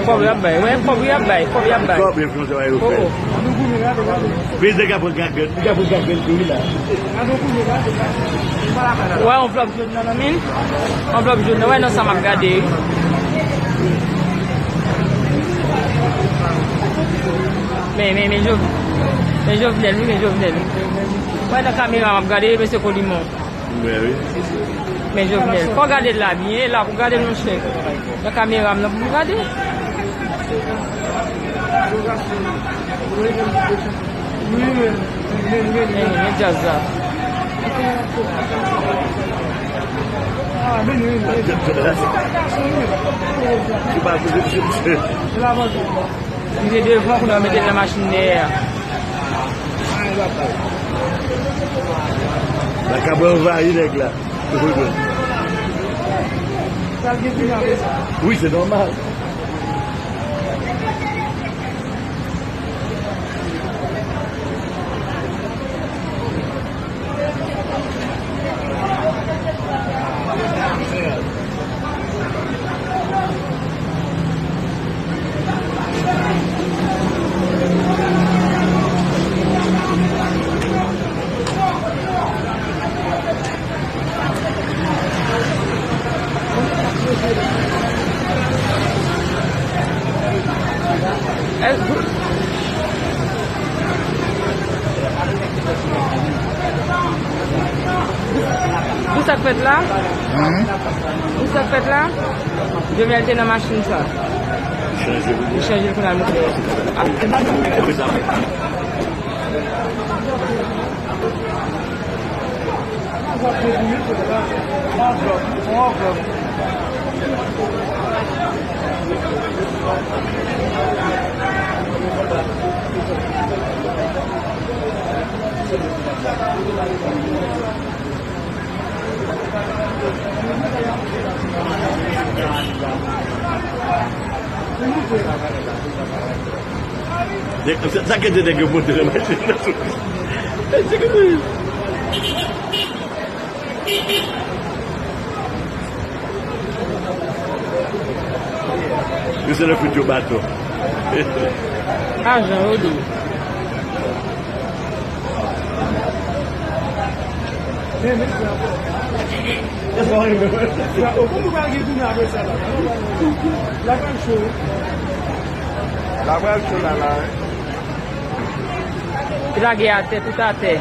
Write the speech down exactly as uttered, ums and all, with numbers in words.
Kòb y ap bay, wi, kòb y ap bay, kòb y ap bay. Kòb, influansè yo fè. Poko. Prezan ka pran gagèt, li ka pran gagèt tou, wi, la. Wè, anvlòp jòn nan, nan men. Anvlòp jòn nan, wè, nan sa m ap gade, wi. Men, men, men, Jov-, men Jovenel, wi, men Jovenel. Wè, nan kamera m ap gade, mesye Colimon. Mwen, wi. Men Jovenel, fò w gade l la byen, la pou w gade l, monchè. Nan kamera m nan pou w gade. Men, men djaz la. Li te devan, kounye a mete l nan machin dèyè a. Lakab anvayi nèg la. Wi, se nòmal. Pou sa k fèt la? Pou sa k fèt la? Jovenel te nan machin sa. Li chanje l pou l al monte. Sa ki te nèg yo pote nan machin nan sou. Yo se le fout yo baton. Ajan yo di. L ap al cho la la. Li lage atè, tout atè.